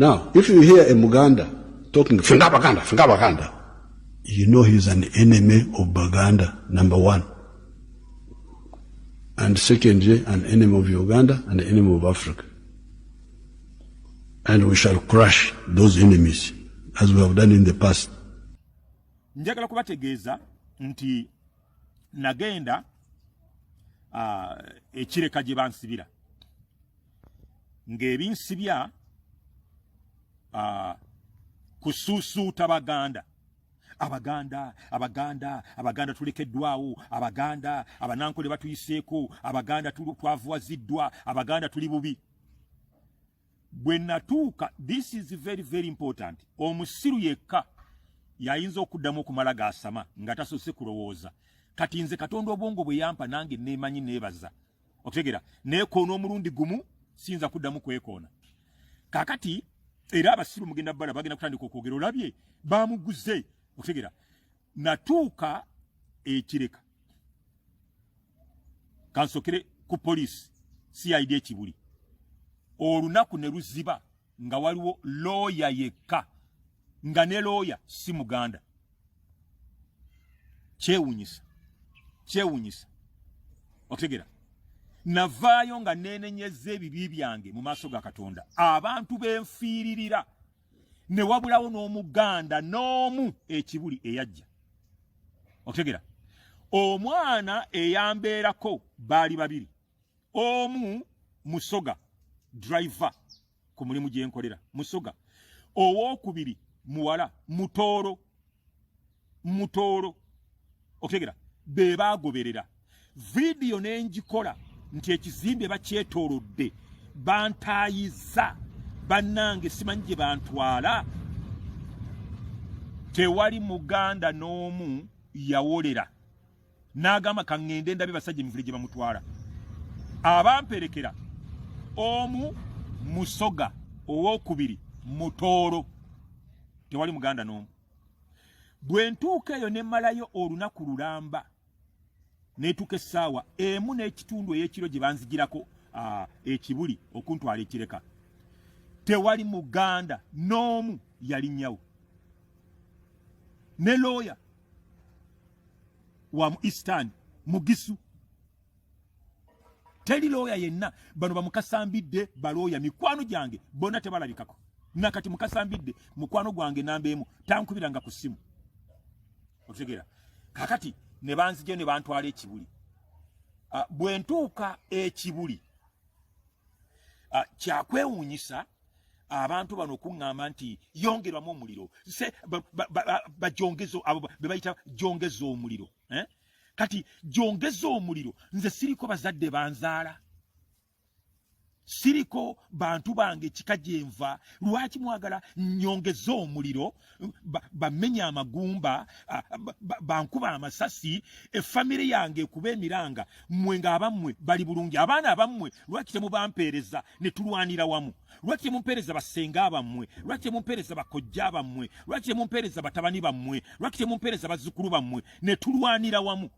Now, if you hear a Muganda talking, "Ffe nga Baganda, ffe nga Baganda," you know he's an enemy of Baganda, number one. And secondly, an enemy of Uganda and an enemy of Africa. And we shall crush those enemies as we have done in the past. Njagala kubategeeza nti nagenda ekireka gye bansibira ng'ebinsibya kusuusuuta Baganda, Abaganda, Abaganda, Abaganda tulekeddwawo, Abaganda Abanankole batuyiseeko, Abaganda twavuwaziddwa, Abaganda tuli bubi. Bwe natuuka, this is very very important, omusiru yekka yayinza okuddamu okumala gasama nga tasoose kulowooza. Kati nze Katonda obwongo bwe yampa nange neemanyi, neebaza okutegera neekoona omulundi gumu, siyinza kuddamu kwekoona. Kakati era abasiru mugenda bbala bagenda kutandika okwogera, olabye bamuguze okutegera. Natuuka ekireka, kansokere ku poliisi CID ekibuli, olunaku ne luziba nga waliwo looya yekka, nga ne looya si Muganda. Kyewunyisa, kyewunyisa okutegera. Navaayo nga neenenyeza ebibi byange mu maaso ga Katonda, abantu benfiiririra, ne wabulawo n'Omuganda n'omu ekibuli eyajja okutegera. Omwana eyambeerako baali babiri, omu Musoga, driver ku mulimu gye nkolera, Musoga, owookubiri muwala Mutooro, Mutooro okutegera. Be baagoberera vidiyo n'engikola nti ekizimbe bakyetoolodde, bantaayiza, bannange simanyi gye bantwala. Tewali Muganda n'omu yawolera n'agamba kaŋŋende ndabe basajja emivule gye bamutwala. Abamperekera omu Musoga, owokubiri Mutooro, tewali Muganda n'omu. Bwe ntuuka eyo ne mmalayo olunaku lulamba, neetuuka essaawa 1:30 ey'ekiro gye banzigirako ekibuli okuntwala ekireka, tewali Muganda n'omu yalinnyawo, ne looya wa mu Eastern Mugisu, teri looya yenna. Bano bamukasambidde balooya mikwano gyange bonna tebalabikako nakati. Mukasambidde mukwano gwange namba emu, tankubiranga ku ssimu otutegeera. Kakati ne banzigyo ne bantwala ekibuli. Bwe ntuuka ekibuli, kyakwewuunyisa abantu bano okuŋŋamba nti yongerwamu omuliro, se bajongezo abo be bayita jongeza omuliro, eh? Kati jongeza omuliro, nze siriko bazadde banzaala, siriko bantu bange ekika gyenva, lwaki mwagala nyongeze omuliro, bamenye amagumba, bankuba amasasi, efamire yange ekuba emiranga, mmwe ng'abammwe bali bulungi, abaana abammwe lwaki temubampeereza ne tulwanira wamu? Lwaki temumpeereza basenga bammwe? Lwaki temumpeereza bakojja bammwe? Lwaki temumpeereza batabani bammwe? Lwaki temumpeereza bazzukulu bammwe ne tulwanira wamu?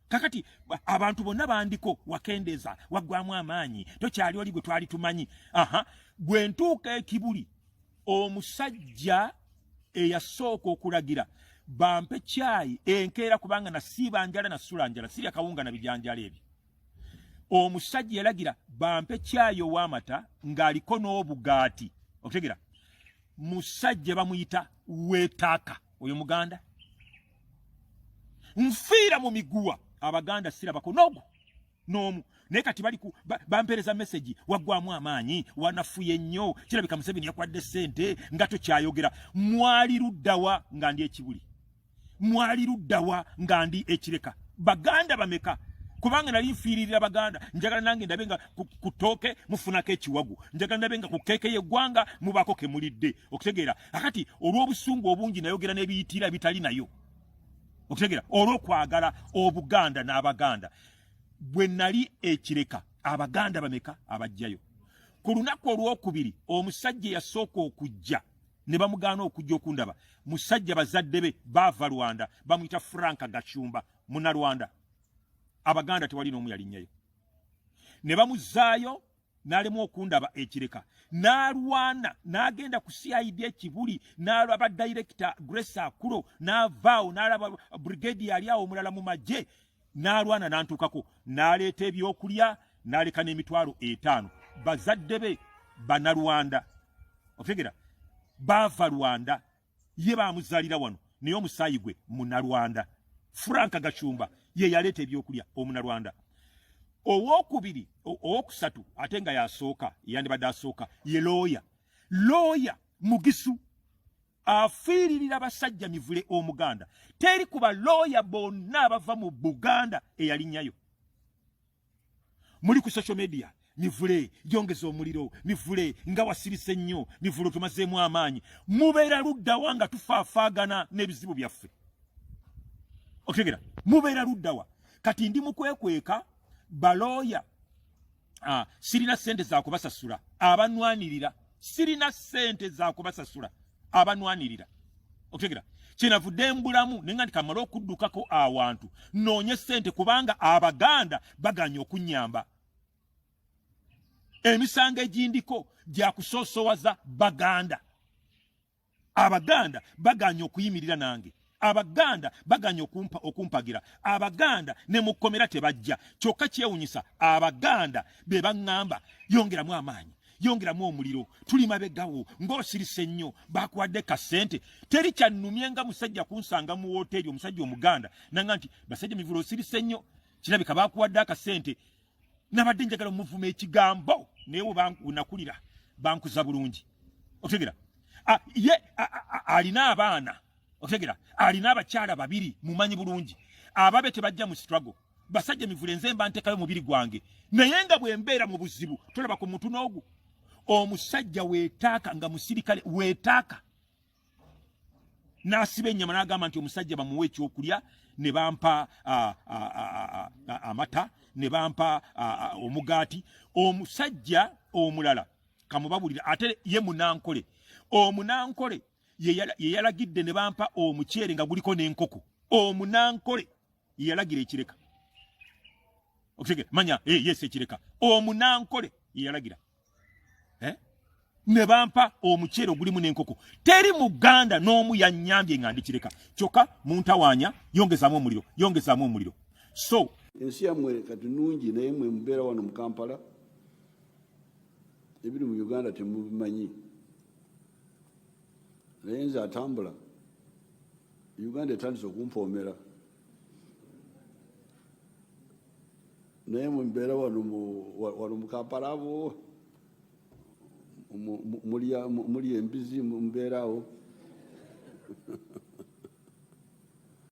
Kakati abantu bonna bandiko wakendeeza, waggwamu amaanyi, tokyali oli gwe twali tumanyi. Aha, bwe ntuuka ekibuli, omusajja eyasooka okulagira bampe kyayi enkeera, kubanga nasiiba njala, nasula njala, sirya kawunga na bijanjala ebyo. Omusajja yalagira bampe kyayi ow'amata ng'aliko n'obugaati okutegera. Musajja bamuyita Weetaaka, oyo Muganda. Nfiira mu miguwa, Abaganda sirabako nogu n'omu. Naye kati bali bampeereza message, waggwamu amaanyi, wanafuye nnyo, kirabika Museveni yakwadde ssente nga tokyayogera. Mwali luddawa nga ndi ekibuli? Mwali luddawa nga ndi ekireka? Baganda bameka? Kubanga nali nfiiririra Baganda, njagala nange ndabe nga ku ttooke mufunako ekiwagu, njagala ndabe nga ku keeke y'eggwanga mubaako ke mulidde okutegeera. Akati olw'obusungu obungi nayogera n'ebiyitira bitali nayo okutegeera, olw'okwagala Obuganda n'Abaganda. Bwe nali ekireka, Abaganda bameka abajjayo? Ku lunaku olwokubiri omusajja eyasooka okujja ne bamugaana okujja okundaba, musajja bazadde be baava Rwanda, bamuyita Frank Gacumba, Munarwanda. Abaganda tewali n'omu yalinnyayo, ne bamuzaayo. N'alema okundaba ekireka, n'alwana n'agenda ku CID ekibuli, n'alaba director Grace Akulo, n'avaawo n'alaba brigade ali awo omulala mu magye, n'alwana n'antuukako, n'aleeta ebyokulya, n'aleka n'emitwalo 50. Bazadde be Banalwanda, otegera, baava Rwanda, ye bamuzaalira wano, naye omusaayi gwe Munalwanda. Frank Gashumba ye yaleeta ebyokulya, Omunalwanda. Owokubiri, owokusatu ate nga yasooka, yandibadde asooka, ye looya, looya Mugisu, afiiririra basajja mivule Omuganda. Teri ku balooya bonna abava mu Buganda eyalinnyayo. Muli ku social media, "Mivule, yongeza omuliro, Mivule nga wasirise nnyo, Mivule tumazeemu amaanyi." Mubeera luddawa nga tufaafaagana n'ebizibu byaffe? Otegera, mubeera luddawa? Kati ndi mukwekweka balooya. Sirina sente za kubasasula abanwanirira, sirina sente za kubasasula abanwanirira. Otegera, kyenavudde mbulamu nenga nti kamale okuddukako awantu noonye sente, kubanga Abaganda baganye okunyamba. Emisango egindiko gyakusoosowaza Baganda. Abaganda baganye okuyimirira nange, Abaganda baganye okumpagira, Abaganda ne mukomera tebajja. Kyokka kyewunyisa, Abaganda be baŋŋamba, "Yongeramu amaanyi, yongeramu omuliro, tuli mabegawo, ng'osirise nnyo, bakuwadde kasente." Teri kyannumye nga musajja kunsanga mu woteeri, omusajja Omuganda, nanga nti, "Basajja Mivule, osirise nnyo, kirabika bakuwadde akasente." Nabadde njagala omuvuma ekigambo, naye wenakulira bankuza bulungi. Otegera, ye alina abaana, otegera, alina abakyala babiri, mumanyi bulungi, ababe tebajja mu struggle. Basajja Mivule, nze mba ntekayo mubiri gwange, naye nga bwe mbeera mu buzibu tolaba ku muntu n'ogu. Omusajja weetaaka nga musirikale weetaaka n'asiba ennyama n'agamba nti omusajja bamuwe ekyokulya, ne bampa amata, ne bampa omugaati. Omusajja omulala kamubabulira, ate ye Munankole. Omunankole ye yalagidde ne bampa omuceere nga guliko n'enkoko. Omunankole ye yalagira ekireka, okutegera manya, yes, ekireka Omunankole ye yalagira Ne bampa omuceere ogulimu n'enkoko. Teri Muganda n'omu yannyambye nga ndikireka, kyokka muntawaanya, "Yongezaamu omuliro, yongezaamu omuliro." So ensi yammwe kati nungi, naye mwe mubeera wano mu Kampala, ebiri mu Uganda temubimanyi. Naye nze atambula, Uganda etandise okumpoomera, naye mwe mubeera wano mu Kampala, abo mulya embizi, mubeeraawo.